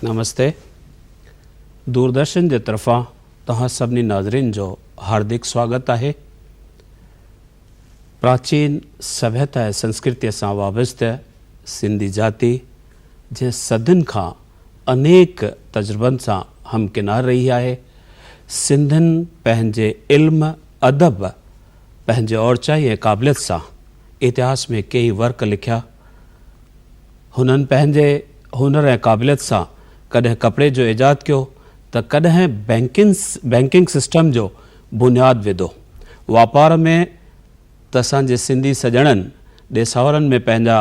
نمستي دوردرشن جي طرفان توهان سڀني ناظرين جو هاردڪ سواگت آهي. پراچين سڀيتا ۽ سنسڪرتيء سان وابسته سنڌي جاتي جنهن صدين کان انيڪ تجربن سان همڪنار رهي آهي، سنڌين پنهنجي علم، ادب، پنهنجي اورچائي ۽ قابليت سان اتهاس ۾ ڪيئي ورق لکيا. هنن پنهنجي هنر ۽ قابليت سان ڪڏهن ڪپڙي جو ايجاد ڪيو ته ڪڏهن بئنڪنگ سسٽم جو بنياد وڌو. واپار ۾ ته اسان جي سنڌي سڄڻن ڏيساورن ۾ پنهنجا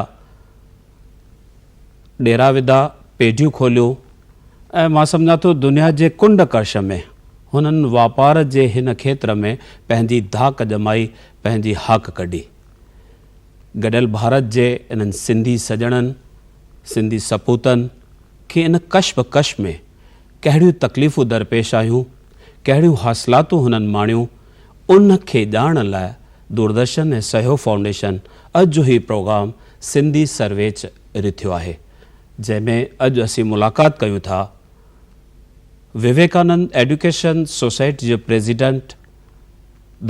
ڏيرا وڌا، پيڍيون کوليون ۽ مان سمجهان ٿو دنيا جي ڪنڊ ڪڙڇ ۾ هنن واپار جي هن کيتر ۾ پنهنجي ڌاڪ ڄمائي، پنهنجي هاڪ ڪڍي. گڏيل ڀارت جي انهن سنڌي سڄڻن، سنڌي سپوتن کي ان ڪشمڪش ۾ ڪهڙيون تڪليفون درپيش آيون، ڪهڙيون حاصلاتون هنن ماڻيون، ان کي ڄاڻڻ لاء دوردرشن ۽ سهيوگ فائونڊيشن اڄ جو هي پروگرام سنڌي سرويچ رٿيو آهي، جنهن ۾ اڄ اسين ملاقات ڪيون ٿا وويڪانند ايڊيوڪيشن سوسائٽي جي پريزيڊنٽ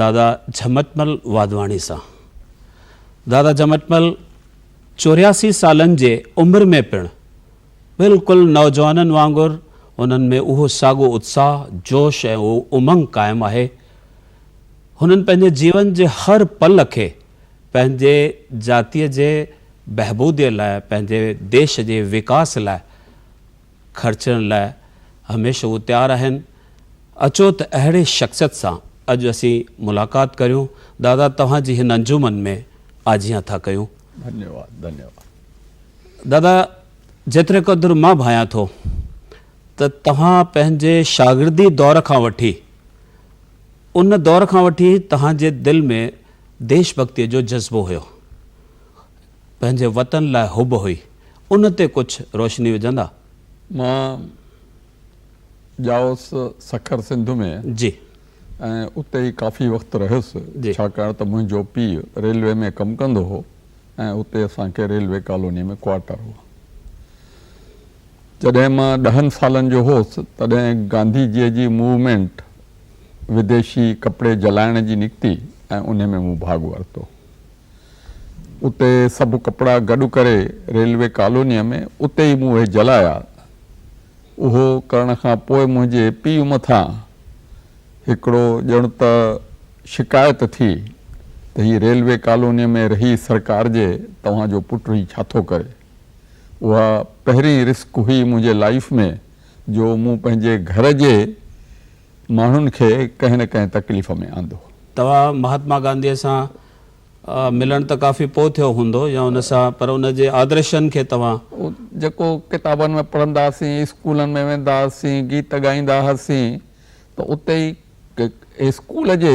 دادا جهمٽمل واڌواڻي سان. دادا جهمٽمل 84 سالن جي عمر ۾ پڻ بلڪل نوجوانن وانگر انهن ۾ اهو ساڳو اتساهه، جوش ۽ اهو امنگ قائم آهي. هنن پنهنجي جيون جي هر پل کي پنهنجي جاتيء جي بهبوديء لاء، پنهنجي ديش جي وڪاس لاء خرچڻ لاء هميشه هو تيار آهن. اچو ته اهڙي شخصيت سان اڄ اسين ملاقات ڪريون. دادا توهان جي هن انجمن ۾ آجيان ٿا ڪيون. ڌنيواد ڌنيواد. دادا جيتري قدر مان ڀانيان ٿو ته توهان پنهنجي شاگردي دور کان وٺي ان دور کان وٺي توهان جي دل ۾ ديش ڀڳتيء جو جذبو هيو، پنهنجي وطن لاء حب هئي، ان تي ڪجهه روشني وجهندا؟ مان ڄائوس سکر سنڌ ۾. جي. ۽ اتي ئي ڪافي وقت رهيس، ڇاڪاڻ ته منهنجو پيء ريلوي ۾ ڪم ڪندو هو ۽ اتي اسان کي ريلوي ڪالوني ۾ ڪوارٽر هو. جڏهن مان ڏهن سالن جو هوس، تڏهن گانڌي جيء جي موومينٽ وديشي ڪپڙي جلائڻ جي نڪتي ۽ انهي ۾ مون ڀاڳ ورتو. اتي سڀ ڪپڙا گڏ ڪري ريلوي ڪالونيء ۾ اتي ئي مون اهي جلايا. اهو ڪرڻ کان پوء منهنجي پيء مٿان هڪڙو ڄڻ ته شڪايت ٿي ته هي ريلوي ڪالونيء ۾ رهي سرڪار جي توهان جو پٽ هي ڇا ٿو ڪري. اها پهرين رسڪ هئي منهنجي لائيف ۾ جو مون پنهنجي گهر جي ماڻهن کي ڪنهن نه ڪنهن تڪليف ۾ آندو. توهان مهاتما گانڌيء سان ملڻ ته ڪافي پوء ٿيو هوندو يا ان سان پر ان جي آدرشن کي توهان. جيڪو ڪتابن ۾ پڙهندا هئاسين، اسڪولن ۾ ويندا هئاسين، گيت ڳائيندا هئاسين ته اتي ئي اسڪول جي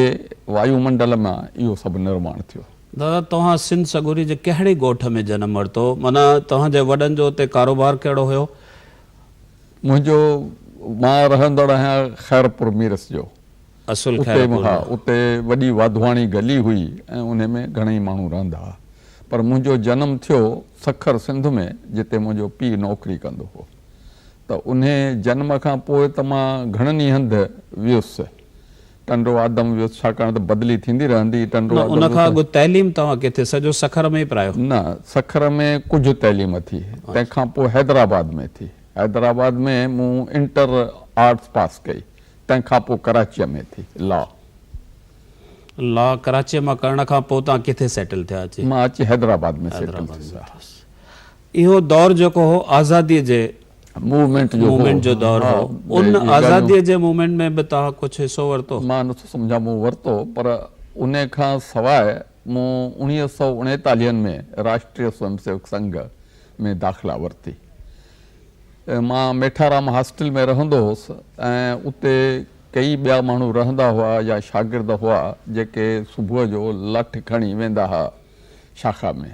وايو منڊل مان اهو سڀ نرماڻ ٿيو. دادا توهان سنڌ سڳوري جي ڪهڙي ڳوٺ ۾ جنم ورتو؟ معنيٰ توهان جي وڏن جو اتي ڪاروبار ڪهڙو هيو؟ منهنجو مان رهندڙ آهيان خيرپور ميرس جو. اصل اتي خيرپور ها ۾. اتي وڏي واڌواڻي گلي هئي ۽ انهي ۾ گهڻئي ماڻهو رهندا ها. پر منهنجو جنم ٿيو سکر سنڌ ۾ جتي منهنجو پيء نوڪري ڪندو هو. ته انهي جنم کان پوء ته مان گهڻن ئي هنڌ ويس. ٽنڊو آدم ويس ڇاڪاڻ ته بدلي ٿيندي رهندي هئي ٽنڊو نه آدم ان کان ويس. اڳ تعليم توهان ڪٿي سڄو سکر ۾ ئي پرايو؟ نه سکر ۾ ڪجهه تعليم ٿي تنهن کان پوء حيدرآباد ۾ ٿي. حيدرآباد ۾ مون انٽر آرٽس پاس ڪئي تنهن کان پوء ڪراچيء ۾ ٿي لا. لا ڪراچيء مان ڪرڻ کان پوء توهان ڪٿي سيٽل ٿيا اچي؟ مان اچي حيدرآباد ۾ سيٽل ٿيس. اهو دور جيڪو هو آزاديء جي موومينٽ جو موومينٽ جو دور هو ان آزاديء جي موومينٽ ۾ به توهان ڪجهه حصو ورتو؟ مان نٿو سمجهان مون ورتو پر ان کان سواء مون اوڻيهه سئو اڻيتاليهن ۾ راشٽريه سوئم سيوڪ سنگهه ۾ داخلا ورتي. مان ميٺارام هاسٽل ۾ رهندو هوس ۽ اتي ڪيئي ٻيا ماڻهو رهندا هئا يا شاگرد هئا جيڪي صبح جو لٺ کڻي ويندا ها شاخا ۾.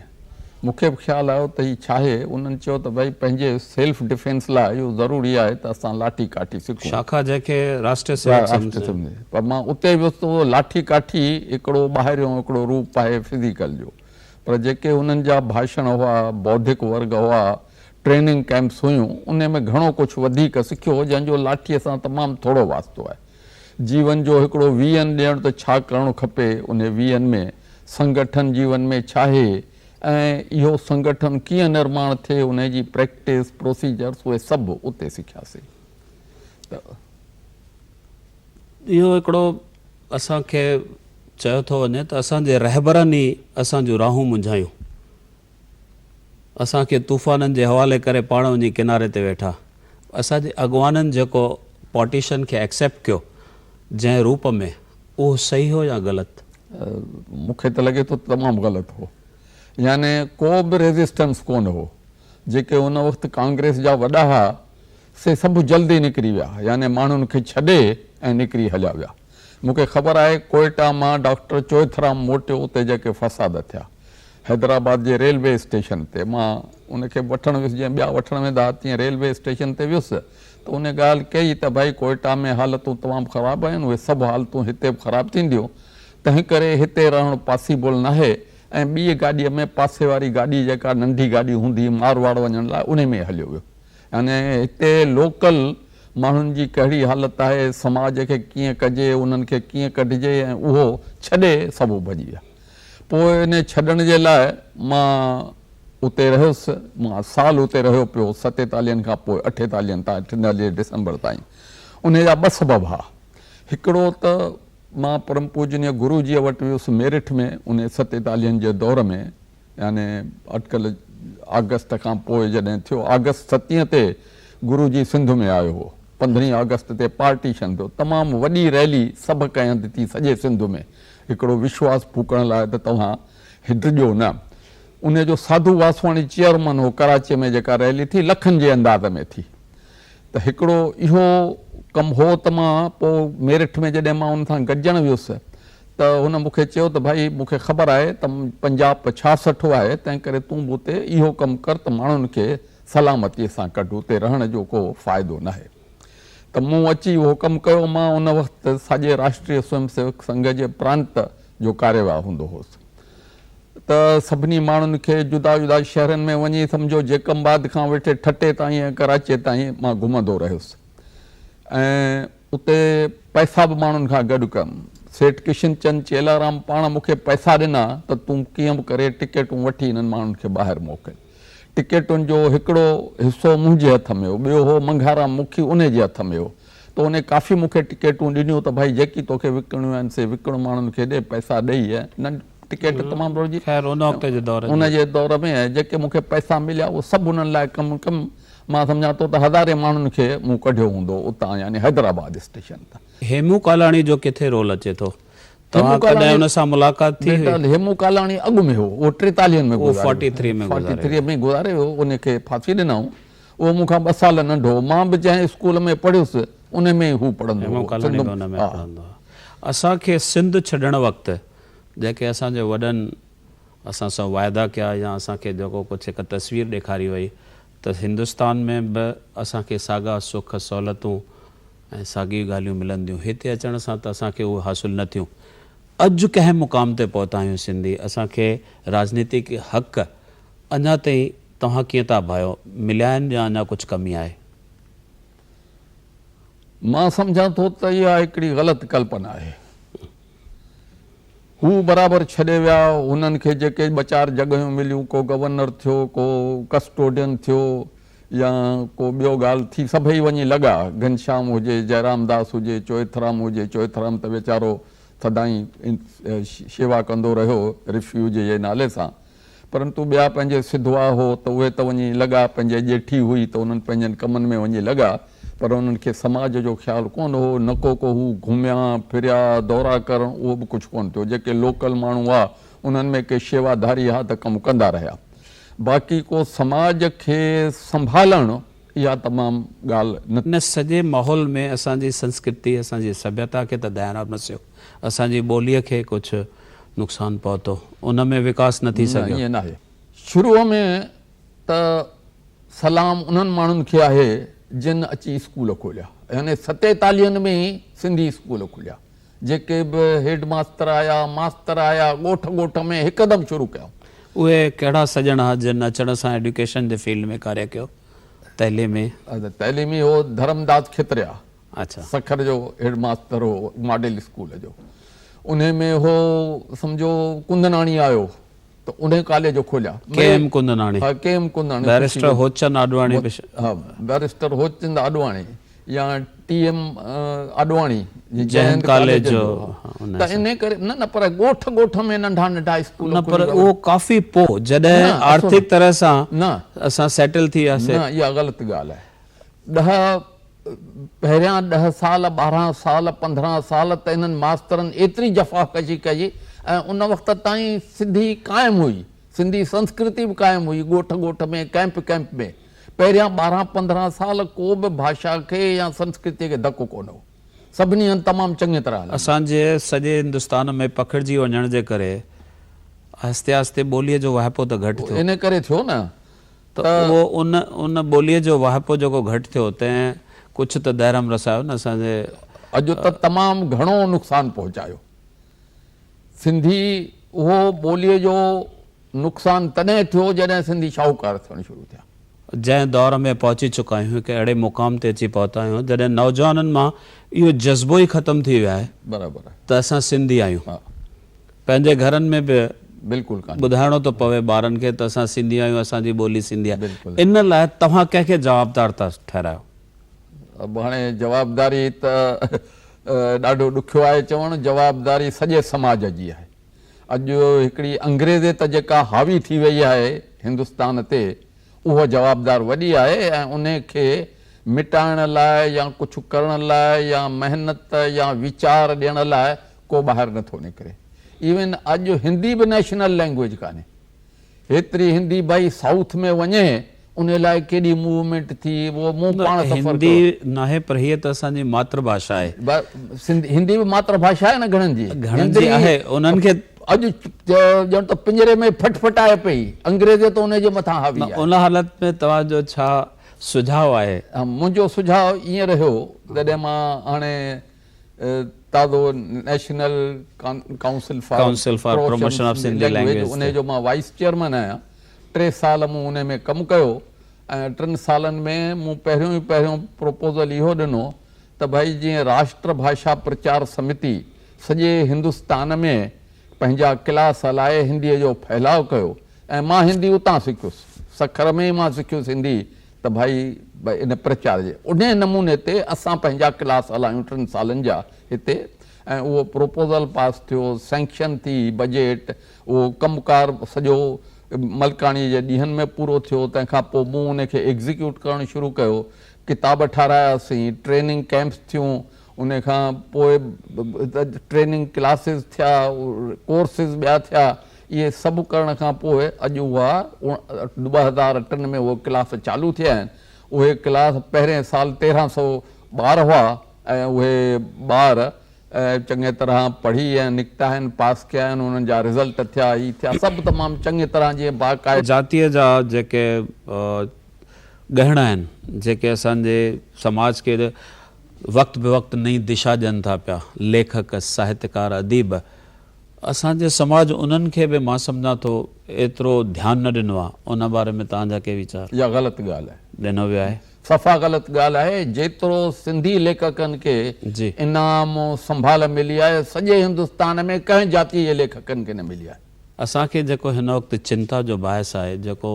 مون کي به خيال آيو ته هي ڇاهي؟ انهن چيو ته ڀئي پنهنجي سيلف ڊفينس لاء اهو ضروري آهي ته اسان لاٺي ڪاٺي سکون. شاخا جنهن کي راشٽريه سيوڪ سمجهن. پر مان اتي ويس ته اهو لاٺي ڪاٺي هڪڙو ٻاهريون هڪڙو روپ آهي فزيڪل جو. پر جيڪي انهن جا ڀاشڻ هئا، بوڌڪ ورگ هئا، ٽريننگ ڪئمپس هيون، انهي ۾ گهڻو ڪجهه وڌيڪ سکيو، جنهن جو لاٺيء سان تمام ٿورو واسطو آهي. جيون جو هڪڙو ويئن ڏيڻ ته ڇا ڪرڻ کپي، انهي ويئن ۾ سنگٺن جيون ۾ ڇاهي ۽ اهو سنگٺن ڪيئن نرماڻ ٿئي، انهي جي پريڪٽس، پروسيجرس اهي سڀ اتي سکياسين ته. اهو هڪڙو اسان کي چيو ٿو وڃي ته اسان جي رهبرن ئي اسان جون راهون منجهايون. اسان کي طوفانن جي حوالي ڪري پاڻ وڃي ڪناري تي ويٺا. اسان جي اڳواڻن جيڪو پارٽيشن کي ايڪسيپٽ ڪيو جنهن روپ ۾ اهو صحيح هو يا غلط؟ مون کي ته لڳي ٿو ته تمام غلط هو. يعني ڪو به ريزسٽنس ڪونه هو. جيڪي ان وقت ڪانگريس جا وڏا ها سي سڀ جلدي نڪري ويا يعني ماڻهن کي ڇڏي ۽ نڪري هليا ويا. مون کي خبر آهي ڪوئيٽا مان ڊاڪٽر چوئٿرام موٽيو اتي جيڪي فساد ٿيا حيدرآباد جي ريلوي اسٽيشن تي مان ان کي وٺڻ ويس جيئن ٻيا وٺڻ ويندا ها تيئن ريلوي اسٽيشن تي ويس ته ان ڳالهه ڪئي ته ڀائي ڪوئيٽا ۾ حالتون تمام خراب آهن اهي سڀ حالتون هتي به خراب ٿينديون تنهن ڪري هتي رهڻ پاسيبل ناهي ۽ ٻيء گاڏيء ۾ پاسي واري گاڏي جيڪا ننڍي گاڏي هوندي هئي مارواڙ وڃڻ لاء انهي ۾ هليو ويو. يعني هتي لوڪل ماڻهن جي ڪهڙي حالت آهي، سماج کي ڪيئن ڪجي، انهن کي ڪيئن ڪڍجي ۽ اهو ڇڏي سڀ ڀڄي ويا. پوء انهي ڇڏڻ جي لاء مان اتي رهيس، مان سال اتي رهيو پيو، ستيتاليهن کان پوء اٺيتاليهن تائين، اٺيتاليهه ڊسمبر تائين. انهي جا ٻه سبب ها. هڪڙو ته مان پرم پوجنيه گرو جيء وٽ ويس ميرٺ ۾ انهي ستيتاليهن جي دور ۾، يعني اٽڪل آگسٽ کان پوء جڏهن ٿيو، آگسٽ ستين تي گرو جي سنڌ ۾ آيو هو، پندرهين آگسٽ تي پارٽيشن ٿيو، تمام وڏي ريلي سڀ ڪنهن هنڌ ٿي سڄي سنڌ ۾ هڪڙو وشواس ڦوڪڻ لاء ته توهان ڊڄو نه. انهي جو ساڌو واسواڻي چيئرمن هو، ڪراچيء ۾ جيڪا ريلي ٿي لکن جي انداز ۾ ٿي. ته هڪڙو اهو ڪم هو ته مان پوء ميرٺ ۾ جڏهن مان ان سان گڏجڻ ويس ته هن مون کي چيو ته ڀائي مون کي خبر آهي ته پنجاب ڇاهسٺ آهي تنهن ڪري تون به اتي اهو ڪم ڪر ته ماڻهن کي سلامتيء سان ڪڍ اتي رهڻ جو ڪو فائدو ناهي ته مون اچي اهو ڪم ڪيو مان ان وقت ساڄي راشٽريه سوئم سيوڪ سنگهه جي پرانت جو ڪاريواهه هوندو هوس ته سڀني ماڻهن کي جدا جدا شهرن ۾ وڃي سمجهو جيڪب آباد کان وٺي ٺٽي تائين ۽ ڪراچيء تائين مان گهمندو رهيس ۽ اتي پئسا به ماڻهن کان گڏ ڪيم. سيٺ ڪشن چند چيلارام پاڻ مون کي پئسا ڏنا ته تون ڪيئن به ڪري ٽڪيٽون وٺي انهن ماڻهن کي ٻاهر موڪل. ٽڪيٽن جو هڪڙو حصو منهنجي هٿ ۾ هو، ٻيو هو منگهارام مکي انهي جي هٿ ۾ هو. ته انهي ڪافي مون کي ٽڪيٽون ڏنيون ته ڀائي جيڪي توکي وڪڻيون آهن سي وڪڻ ماڻهن کي ڏي پئسا ڏئي ۽ نه ٽڪيٽ تمام روزي خير ان وقت جي دور ان جي دور ۾ جيڪي مون کي پئسا مليا اهي سڀ انهن لاء ڪم ڪم مان سمجهان ٿو ته هزارين ماڻهن کي مون ڪڍيو هوندو اتان يعني حيدرآباد اسٽيشن تان. هيمون ڪالاڻي جو ڪٿي رول اچي ٿو؟ توهان ڪڏهن ان سان ملاقات ٿي هئي؟ هيمون ڪالاڻي اڳ ۾ هو اهو ٽيتاليهن ۾ گذاري فورٽي ٿري ۾ فورٽي ٿري ۾ گذاري ويو ان کي ڦاسي ڏنائون اهو مون کان ٻه سال ننڍو هو. مان به جنهن اسڪول ۾ پڙهيس، ان ۾ ئي هو پڙهندو هو. هيمون ڪالاڻي به ان ۾ پڙهندو هو. اسان کي سنڌ ڇڏڻ وقت جيڪي اسان جي وڏن اسان سان واعدا ڪيا يا اسان کي جيڪو ڪجهه هڪ تصوير ڏيکاري وئي ته هندستان ۾ به اسان کي ساڳا سک سهولتون ۽ ساڳيون ڳالهيون ملنديون، هتي اچڻ سان ته اسان کي اهي حاصل نه ٿيون. اڄ ڪنهن مقام تي پهتا آهيون سنڌي، اسان کي راڄنيتڪ حق اڃا تائين توهان ڪيئن ٿا ڀايو؟ مليا آهن يا اڃا ڪجهه ڪمي آهي؟ مان سمجهان ٿو ته اها هڪڙي غلط ڪلپنا آهي. هو برابر ڇڏي ويا، هنن کي جيڪي ٻه چار جڳهيون مليون، ڪو گورنر ٿيو، ڪو ڪسٽوڊين ٿيو يا ڪو ٻيو ڳالهه ٿي، سڀئي وڃي لڳا. گهنشام هجي، جئرام داس هجي، چوئٿرام هجي، چوئٿرام ته ويچارو سدائين شيوا ڪندو رهيو رفيوج جي نالي سان. پرنتو ٻيا پنهنجي سڌوا هو ته اهي ته وڃي لڳا، پنهنجي ڄيٺي هئي ته انهن پنهنجن ڪمن ۾ وڃي لڳا، پر انهن کي سماج جو خيال ڪونه هو، نه ڪو ڪو هو گهميا ڦريا، دورا ڪرڻ اهو به ڪجهه ڪونه ٿيو، جيڪي لوڪل ماڻهو هئا انهن ۾ ڪي شيواڌاري ها ته ڪم ڪندا رهيا، باقي ڪو سماج کي سنڀالڻ اها تمام ڳالهه نه. ان سڄي ماحول ۾ اسان جي سنسڪرتي، اسان جي سڀيتا کي ته ڌيان نه سيو، اسان جي ٻوليء کي ڪجهه نقصان پهتو، ان ۾ وڪاس نه ٿي نه سگهيو. ائين ناهي. شروع ۾ ته سلام انهن ماڻهن کي آهي جن اچي اسڪول کوليا، يعني ستيتاليهن ۾ ئي سنڌي اسڪول کليا، جيڪي به هيڊ ماستر آيا، ماستر آيا، ڳوٺ ڳوٺ ۾ هڪدم شروع ڪيائون. اهي ڪهڙا سڄڻ ها جن اچڻ سان ايڊيوڪيشن جي فيلڊ ۾ ڪاريه ڪيو؟ تعليمي. تعليمي هو ڌرمداس کتريا. اڇا. سکر جو هيڊ ماستر هو ماڊل اسڪول جو. انهي ۾ هو سمجهو ڪندناڻي آيو ته انهي ڪاليج کوليا. K M Kundnani. ها K M Kundnani. Barrister Hotchand Advani به. ها بئريسٽر هوتچند آڏواڻي يا ٽي ايم آڏواڻي جي هند ڪاليج جو ته انهي ڪري نه نه پر ڳوٺ ڳوٺ ۾ ننڍا ننڍا اسڪول نه پر اهو ڪافي پو جڏهن آرٿڪ طرح سان نه اسان سيٽل ٿي وياسي. نه اها غلط ڳالهه آهي. ڏهه پهريان ڏهه سال ٻارهن سال 15 سال ته انهن ماسترن ايتري جفاڪشي ڪئي ۽ ان وقت تائين سنڌي قائم هئي سنڌي سنسڪرتي به قائم هئي ڳوٺ ڳوٺ ۾ ڪئمپ ڪئمپ ۾ پهريان 12 15 سال ڪو به ڀاشا کي يا سنسڪرتي کي ڌڪ ڪونه هو سڀني هنڌ تمام چڱي طرح هلندي. اسان جي سڄي هندستان ۾ پکڙجي وڃڻ جي ڪري آهستي آهستي ٻوليء جو واهپو ته گهٽ ٿيو. ان ڪري ٿيو نه ته اهو ان ان ٻوليء جو واهپو جيڪو گهٽ ٿيو تنهن ڪجهه ته دهرم رسايو نه اسان جي. اڄ ته تمام گهڻو نقصان پهچايو. سنڌي اهو ٻوليء جو نقصان تڏهن ٿيو جڏهن سنڌي شاهوڪار ٿيڻ شروع ٿيا. جنهن دور ۾ پهچي چڪا آهيون هڪ اهڙي مقام تي اچي پهتا آهيون جڏهن نوجوانن مان اهو جذبو ئي ختم ٿي ويو آهي برابر آهي. ته اسان سنڌي آهيون. ها. پنهنجي گهرن ۾ به بلڪل ڪانهي. ٻڌائڻو ٿو پوي ٻارن کي ته اسان سنڌي آهيون اسان جي ٻولي سنڌي آهي. بلڪل. ان لاء توهان ڪنهن کي جوابدار ٿا ٺهرايو؟ اب هاڻي جوابداري ته ڏاڍو ڏکيو آهي چوڻ، جوابداري سڄي سماج جي آهي. اڄ هڪڙي انگريزيت جيڪا حاوي ٿي وئي آهي هندستان تي اها جوابدار وڏي آهي ۽ انهي کي مٽائڻ لاء يا ڪجهه ڪرڻ لاء يا محنت يا ويچار ڏيڻ لاء ڪو ٻاهر نٿو نڪري. ايون اڄ هندي به نيشنل لينگويج ڪانهي. هيتري هندي ڀائي سائوٿ ۾ وڃي انهي لاء ڪيڏي موومينٽ ٿي اهو مون پاڻ سفر ڪيو. هندي ناهي پر هيء ته اسان جي ماتر ڀاشا آهي. سنڌي هندي به ماتر ڀاشا آهي نه گهڻن جي. گهڻن جي آهي انهن کي. اڄ ڄڻ ته پڃري ۾ ڦٽ ڦٽائي پئي انگريزيت انهي جي مٿان حاوي آهي. ان حالت ۾ توهان جو ڇا سجهاء آهي؟ منهنجو سجهاء ائين رهيو جڏهن مان هاڻي تازو national council for promotion of Sindhi language انهي جو مان وائيس چيئرمين آهيان. 3 سال مون انهي ۾ ڪم ڪيو ۽ 3 سالن ۾ مون پهريون ئي پهريون پروپوزل اهو ڏنو ته ڀائي جيئن راشٽر ڀاشا پرچار سمتي سڄي هندستان ۾ پنهنجا ڪلاس هلائي هنديء جو ڦهلاء ڪيو ۽ مان هندي اتان سکيس سکر ۾ ئي مان سکيس هندي ته ڀائي ان پرچار جي انهي نموني تي اسان پنهنجا ڪلاس هلايون 3 سالن جا هتي ۽ اهو پروپوزل پاس ٿيو سينڪشن ٿي بجيٽ اهو ڪم ڪار سڄو ملڪاڻي جي ڏينهن ۾ پورو ٿيو تنهن کان پوء مون ان کي ايگزيڪيوٽ ڪرڻ شروع ڪيو ڪتاب ٺاراياسين ٽريننگ ڪئمپس ٿيون ان کان پوء ٽريننگ ڪلاسز ٿيا ڪورسز ٻيا ٿيا اهي سڀ ڪرڻ کان پوء اڄ اها 2003 ۾ اهي ڪلاس چالو ٿيا آهن. اهي ڪلاس پهرين سال 1300 ٻار هئا ۽ اهي ٻار چڱي طرح پڙهي ۽ نڪتا آهن، پاس ڪيا آهن، انهن جا رزلٽ ٿيا، هي ٿيا سڀ تمام چڱي طرح جيئن باقاعده. جاتيء جا جيڪي ڳهڻ آهن، جيڪي اسان جي سماج کي وقت به وقت نئين دشا ڏين ٿا پيا، ليکڪ، ساهتڪار، اديب، اسان جي سماج انهن کي به مان سمجهان ٿو ايترو ڌيان نه ڏنو آهي، ان باري ۾ توهان جا ڪي ويچار؟ اها غلط ڳالهه آهي. ڏنو ويو آهي. صفا غلط ڳالهه آهي، جيترو سنڌي ليکڪن کي انعام سنڀال ملي آهي، سڄي هندستان ۾ ڪنهن جاتيء جي ليکڪن کي نه ملي آهي. اسان کي جيڪو هن وقت چنتا جو باعث آهي، جيڪو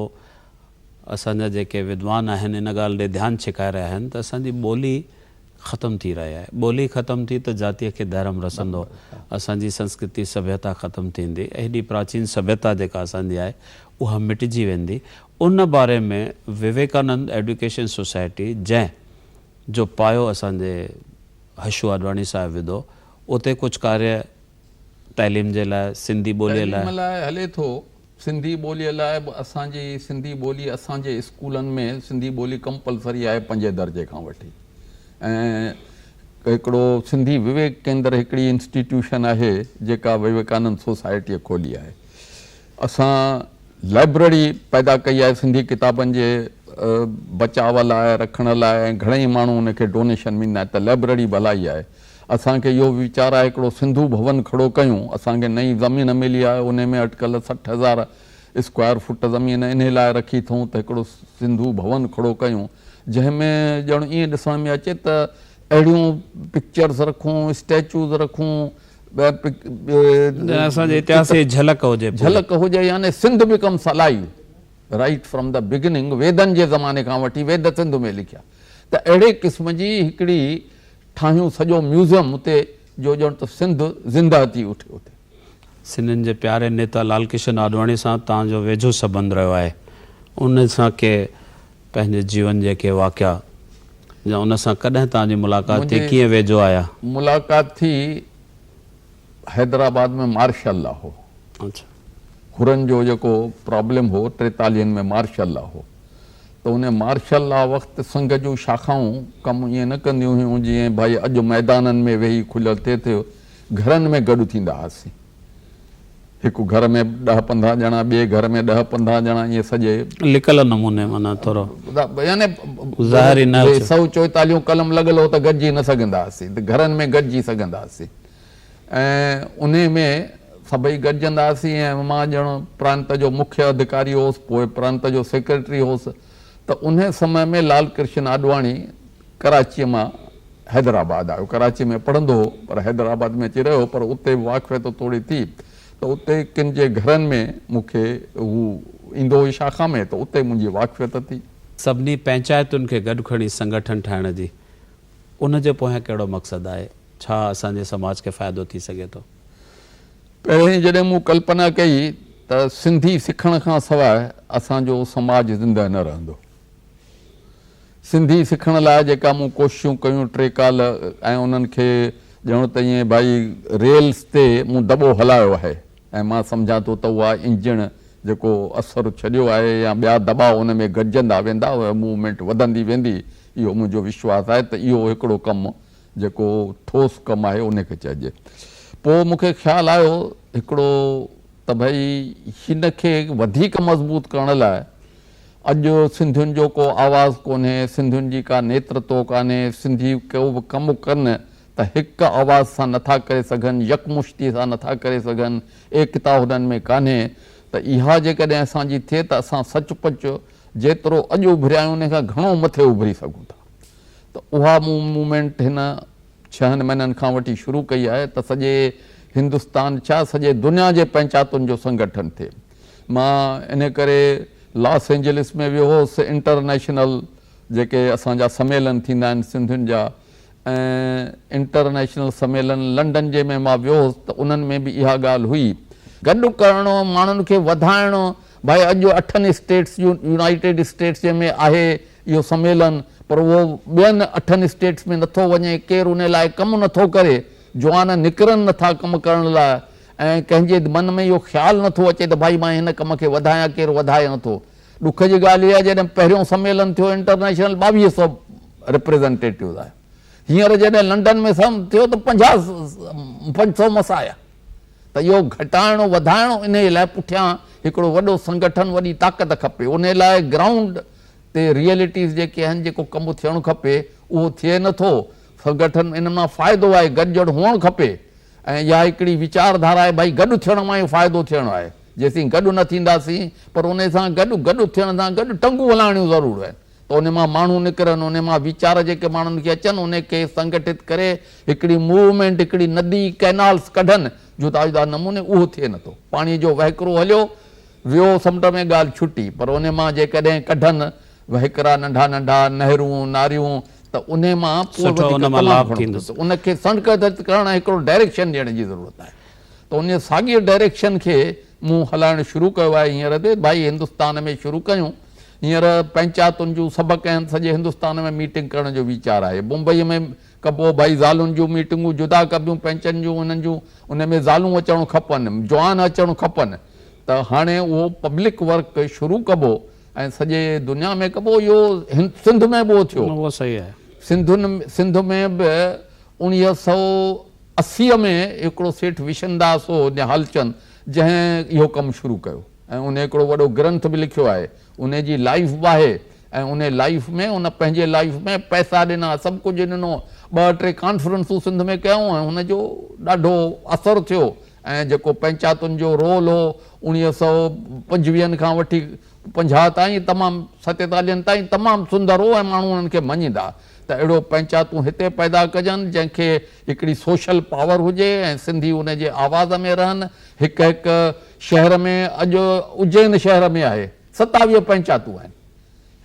اسان جا جيڪي ودوان آهن ان ڳالهه ڏي ڌيان ڇڪائي رهيا آهن ته اسان جي ٻولي ختم ٿي رهي آهي. ٻولي ختم ٿي ته جاتيء کي ڌرم رسندو، اسان جي سنسڪرتي سڀيتا ختم ٿيندي، هيڏي پراچين سڀيتا جيڪا اسان جي آهي اها مٽجي ويندي. ان باري ۾ وويڪانند ايڊيوڪيشن سوسائٽي جنهن جو پايو اسان جي حشو آڏواڻي صاحب وڌو اتي ڪجهه ڪاريه تعليم جي لاء سنڌي ٻوليء لاء. تعليم لاء هلي ٿو. سنڌي ٻوليء لاء به اسان جي سنڌي ٻولي اسان جي اسڪولن ۾ سنڌي ٻولي ڪمپلسري آهي پنجين درجي کان وٺي ۽ هڪڙو سنڌي وويڪ ڪيندر هڪڙي انسٽيٽيوشن آهي جيڪا وويڪانند سوسائٽيء کولي آهي. اسان لائبرري پيدا ڪئي آهي سنڌي ڪتابن جي بچاء لاء رکڻ لاء ۽ گهڻئي ماڻهو ان کي ڊونيشن به ڏيندا آهن ته لائبرري ڀلائي آهي. اسان کي اهو به ويچار آهي هڪڙو سنڌو ڀون کڙو ڪيون، اسان کي نئين زمين ملي آهي انهي ۾ اٽڪل 60 هزار اسڪوائر فوٽ زمين انهي لاء رکي اٿئون ته هڪڙو سنڌو ڀون کڙو ڪيون جنهن ۾ ڄڻ ائين ڏسڻ ۾ اچي ته اهڙيون پڪچرز رکون، اسٽيچوز رکون، ڄڻ اسان جي اتهاس جي جهلڪ هجي پوري. جهلڪ هجي يعني Sindh becomes alive right from the beginning ويدن جي زماني کان وٺي ويد سنڌ ۾ لکيا ته اهڙي قسم جي هڪڙي ٺاهيون سڄو ميوزيم اتي جو ڄڻ ته سنڌ زنده ٿي اٺي اتي. سنڌين جي پياري نيتا لال ڪشن آڏواڻي سان توهان جو ويجهو سٻنڌ رهيو آهي ان سان ڪي پنهنجي جيون جي ڪي واقعا يا ان سان ڪڏهن توهان جي ملاقات ٿي منهنجي ڪيئن ويجهو آيا؟ ملاقات ٿي حيدرآباد ۾ مارشل لا هو. اڇا. حرن جو جيڪو پرابلم هو ٽيتاليهن ۾ مارشل لا هو ته ان مارشل لا وقت سنگهه جون شاخائون ڪم ائين نه ڪنديون هيون جيئن ڀائي اڄ ميدانن ۾ ويهي کليل ٿئي ٿيو گهرن ۾ گڏ ٿيندا هئاسين. هڪ گهر ۾ ڏهه پندرهن ڄڻا ٻئي گهر ۾ ڏهه پندرهن ڄڻا ائين سڄي. لڪل نموني معنيٰ ٿورو يعني ظاهري نه اچي. سؤ چوئيتاليهون قلم لڳل هو ته گڏجي نه سگهندا هئاسين ته گهرن ۾ گڏجي سگهندا هئاسين ۽ انهي ۾ سڀئي گڏجندا هئاسين ۽ مان ڄڻ پرانت جو مکيه اڌڪاري هوس پوء پرانت جو سيڪريٽري هوس ته انهي سمي ۾ لال ڪرشن آڏواڻي ڪراچيء مان حيدرآباد آيو. ڪراچيء ۾ پڙهندو هو، پر حيدرآباد ۾ اچي رهيو، پر اتي به واقفيت ٿوري ٿي ته اتي ڪن جي گهرن ۾ مون کي هو ايندو هو شاخا ۾ ته اتي منهنجي واقفيت ٿي. سڀني پئنچائتن کي گڏ کڻي سنگٺن ٺاهڻ جي ان جي پويان ڪهڙو مقصد آهي؟ ڇا اسان جي سماج کي فائدو ٿي سگهي ٿو؟ پهرين جڏهن مون ڪلپنا ڪئي ته سنڌي سکڻ کان سواء اسان جو سماج زندهه نه رهندو. سنڌي سکڻ لاء جيڪا مون ڪوششون ڪيون ٽي ڪال ۽ انهن کي ڄڻ ته ائين ڀائي ريلز تي مون دٻو هلايو آهي ۽ مان سمجهان ٿو ته اها انجڻ جيڪو اثر ڇڏيو آهي يا ٻيا دٻاء ان ۾ گڏجندا ويندا اها موومينٽ وڌندي ويندي اهو منهنجو وشواس آهي ته اهو هڪڙو ڪم جيڪو ٺوس ڪم آهي ان کي چئجي. پوء مون کي خيال آيو هڪڙو ته ڀائي هن کي وڌيڪ مضبوط ڪرڻ لاء اڄ سنڌين جو ڪو آواز ڪونهي، سنڌين جي ڪا نيترتو ڪانهي، سنڌي ڪو به ڪم ڪن ته هڪ آواز سان نٿا ڪري سگهن، يڪمشتي سان نٿا ڪري سگهن، ايڪتا هنن ۾ ڪانهي ته اها جيڪڏهن اسان جي ٿئي ته اسان سچ پچ جيترو اڄ اڀريا آهيون ان کان گهڻو مٿي اڀري سگهون ٿا ته اها مون موومينٽ هن ڇهن مهينن کان وٺي شروع ڪئي آهي ته سڄي هندستان ڇا سڄي دنيا جي پئنچاتن جو سنگٺن ٿئي. مان انهي ڪري لاس اينجلس ۾ ويو هوس، انٽرنيشنل جيڪي اسان جا سميلن ٿيندا آهن سنڌين جا ۽ انٽرنيشنل سميلن لنڊن جي ۾ مان ويو هوس ته انهن ۾ به اها ڳالهه هئي. گڏ ڪرڻو، ماڻهن کي وڌائڻو، ڀائي اڄ اٺن اسٽيٽس جون يونائيٽيڊ اسٽيٽس جي ۾ آهي اهو سميلن پر اهو ٻين اٺن اسٽيٽس ۾ نٿو وڃي، ڪير انهي لاء ڪم نٿو ڪري، جوان نڪرن نٿا ڪم ڪرڻ لاء ۽ ڪنهن جي من ۾ اهو خيال نٿو اچي ته ڀائي مان هن ڪم کي وڌايان، ڪير وڌائي نٿو. ڏک جي ڳالهه اها جڏهن پهريون سميلن ٿيو انٽرنيشنل ٻاويهه سئو ريپريزنٽيٽوز آيا، هينئر جڏهن لنڊن ۾ سم ٿيو ته پنجاهه پنج سئو مس آيا ته اهو گهٽائڻو وڌائڻو انهي لاء پٺيان هڪڙو وڏو سنگٺن وڏي طاقت کپي، انهي لاء گرائونڊ تي ريئلٽيز جيڪي آهن جيڪو ڪم ٿيڻ کپي اهو ٿئي نٿو، سنگٺن ان مان فائدو آهي گڏجڻ هئڻ کپي ۽ اها هڪڙي ويچار ڌارا آهي ڀائي گڏ ٿيڻ مان ئي فائدو ٿيڻو آهي جيسين گڏ نه ٿينداسين پر انهي سان گڏ گڏ ٿيڻ سان گڏ ٽنگون هلائڻيون ضرور آهن ته انهي مان ماڻهو نڪرن انهي مان ويچار جيڪي ماڻهن کي اچن انهي کي سنگٺت ڪري هڪڙي موومينٽ هڪڙي ندي ڪئنالس ڪڍن جدا جدا نموني اهو ٿئي نٿو پاڻي جو وهڪرو هليو ويو سمنڊ ۾ ڳالهه ڇٽي پر انهي مان جيڪڏهن ڪڍن وهڪرا ننڍا ننڍا نهرون ناريون ته انهي مان پوء سٺو وڌيڪ ان مان تمام لاڀ گهڻو ٿيندو. ٿيندو. ان کي سنگٺت ڪرڻ ۽ هڪڙو ڊائريڪشن ڏيڻ جي ضرورت آهي ته انهي ساڳيء ڊائريڪشن کي مون هلائڻ شروع ڪيو آهي هينئر تي ڀائي هندستان ۾ شروع ڪيون هينئر پئنچاتن جون سڀ ڪنهن سڄي هندستان ۾ ميٽنگ ڪرڻ جو ويچار آهي بمبئي ۾ ڪبو ڀائي زالن جون ميٽنگون جدا ڪبيون پئنچن جون انهن جون انهي ۾ زالون اچڻ کپن جوان اچڻ کپن ته هاڻي اهو پبلڪ ورڪ شروع ڪبو ۽ سڄي دنيا ۾ ڪبو اهو سنڌ ۾ به اهو ٿيو. اهو صحيح آهي. سنڌ ۾ به 1980 ۾ هڪڙو سيٺ وشنداس هو نهالچند جنهن اهو ڪم شروع ڪيو ۽ ان هڪڙو وڏو گرنٿ به لکيو آهي ان جي لائيف به آهي ۽ ان لائيف ۾ ان پنهنجي لائيف ۾ پئسا ڏنا سڀ ڪجهه ڏنو ٻه ٽي ڪانفرنسون سنڌ ۾ ڪيائون ۽ ان جو ڏاڍو اثر ٿيو ۽ جيڪو پئنچاتن جو رول هو اڻويهه سئو پنجويهن کان وٺي پنجاهه تائين تمام ستيتاليهن تائين تمام سندر هو ۽ ماڻهو انهن کي مڃيندا ته اهڙو پئنچاتون هتي پيدا ڪجن جنهن کي هڪڙي سوشل پاور هجي ۽ سنڌي ان جي آواز ۾ رهن هڪ هڪ شهر ۾ اڄ اجين شهر ۾ آهي ستاويهه پئنچاتون آهن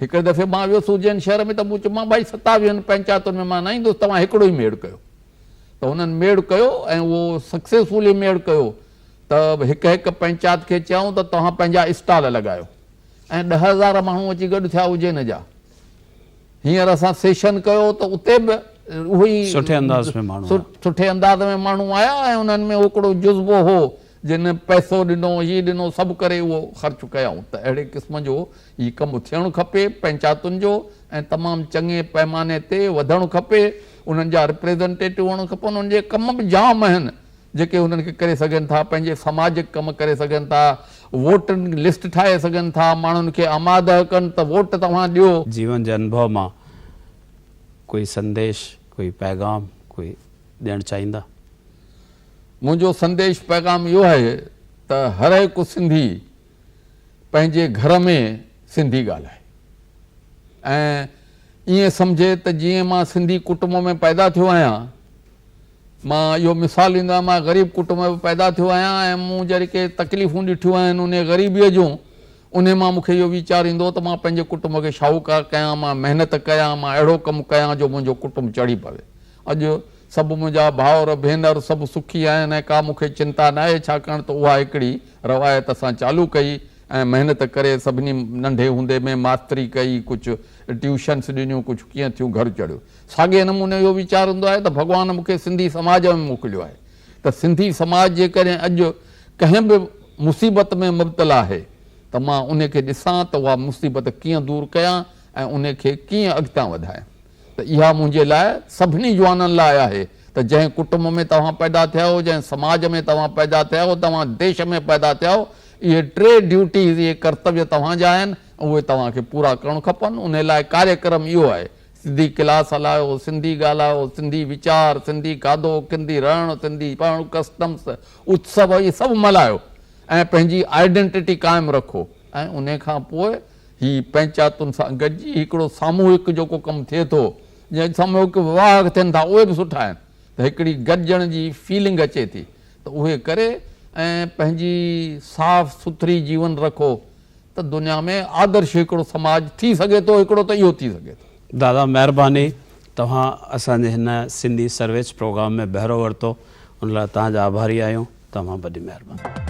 هڪڙي دفعي مان ويس اجين شهر ۾ ته مون چيو مان ڀائي ستاويهن پئنچاتن ۾ مان نه ايندس توهان هڪڙو ئي ميڙ ڪيو ته هنن ميڙ ڪيو ۽ اهو سڪسيسفولي ميڙ ڪيو ته هڪ هڪ پئنچات کي چيائون ته توهان پنهنجا اسٽال لڳايو ۽ 10,000 ماڻهو اچي گڏ ٿيا اجين جا. هينئر اسان سيشن ڪيو ته اتي به اهو ئي سٺي انداز ۾ ماڻهو آيا. سٺي انداز ۾ ماڻهو آيا ۽ انهن ۾ هڪڙو جذبو هو جن پئسو ڏنو هي ڏنو سڀ ڪري اهو خرچ ڪيائون ته اهڙي قسم جو هي ڪم ٿيڻ کپي پئنچاتن جو ۽ تمام چڱي پئماني تي وڌڻ کپي انهن جا رپريزنٽيٽو هئڻ کپن انهن جي ڪم به جام آهن جيڪي انهن کي ڪري سگهن ٿا، پنهنجي سماجڪ ڪم ڪري سگهن ٿا، ووٽن لسٽ ٺاهي سگهن ٿا، ماڻهن کي آماده ڪن ته ووٽ توهان ڏيو. جيون جي انڀو مان ڪوئي سنديش، ڪوئي پيغام ڪوئي ڏيڻ چاهيندا؟ منهنجو سنديش پيغام اهو آهي ته هر هڪ سنڌي پنهنجي گهر ۾ سنڌي ڳالهائي ۽ ائين سمجهي ته جيئن مان سنڌي ڪٽنب ۾ پيدا ٿيو آهيان، مان اهو مثال ڏيندو آهيان، مان غريب ڪٽنب ۾ پيدا ٿيو آهيان ۽ مون جيڪي تڪليفون ڏٺيون آهن انهي غريبيء جون، انهي مان مون کي اهو ويچار ايندو هو ته مان پنهنجي ڪٽنب کي شاهوڪار ڪيان، مان محنت ڪيان، مان اهڙو ڪم ڪيان جو منهنجو ڪٽنب چڙهي پوي. اڄ سڀ منهنجا ڀائر ڀينر سڀ سکي آهن ۽ ڪا مون کي چنتا ناهي ڇاڪاڻ ته اها هڪڙي روايت اسان چالو ڪئي ۽ محنت ڪري سڀني ننڍي هوندي ۾ ماستري ڪئي، ڪجهه ٽيوشنس ڏنيون، ڪجهه ڪيئن ٿيون گهر چڙهيو. ساڳئي نموني اهو ويچار هوندو آهي ته ڀڳوان مون کي سنڌي سماج ۾ موڪليو آهي ته سنڌي سماج جيڪڏهن اڄ ڪنهن به مصيبت ۾ مبتلا آهي ته مان ان کي ڏسان ته اها مصيبت ڪيئن دور ڪيان ۽ ان کي ڪيئن اڳتان وڌايان ته اها منهنجي لاء سڀني جوانن لاء آهي ته جنهن ڪٽنب ۾ توهان پيدا ٿيا آهيو، جنهن سماج ۾ توهان پيدا ٿيا آهيو، توهان ديش ۾ پيدا ٿيا آهيو، اهي ٽي ڊيوٽيز، اهي ڪرتويه توهان جا آهن ۽ اهي توهان کي پورا ڪرڻ کپن، انهي لاء ڪاريڪرم اهو آهي. سنڌي ڪلاس هلايو، سنڌي ڳالهايو، سنڌي ويچار، سنڌي کاڌو، سنڌي رهڻ، سنڌي پڙهڻ، ڪسٽمس، اتسو اهي سڀ ملهايو ۽ پنهنجي آئيڊنٽٽي قائم رکو ۽ انهي کان پوء هي پئنچاتن سان گڏجي هڪڙو ساموهڪ جيڪو ڪم ٿئي ٿو جيئن ساموهڪ وواهه ٿين ٿا اهي به سٺا آهن ته هڪڙي گڏجڻ جي فيلنگ اچي ٿي ته اهي ڪري ۽ پنهنجي صاف سٿري جيون رکو ته دنيا ۾ آدرش هڪڙو سماج ٿي سگهي ٿو هڪڙو ته اهو ٿي سگهي ٿو. دادا مهرباني توهان اسان جي هن سنڌي سرويچ پروگرام ۾ بهرو ورتو ان لاء توهان جا آڀاري آهيون تمام وڏي مهرباني.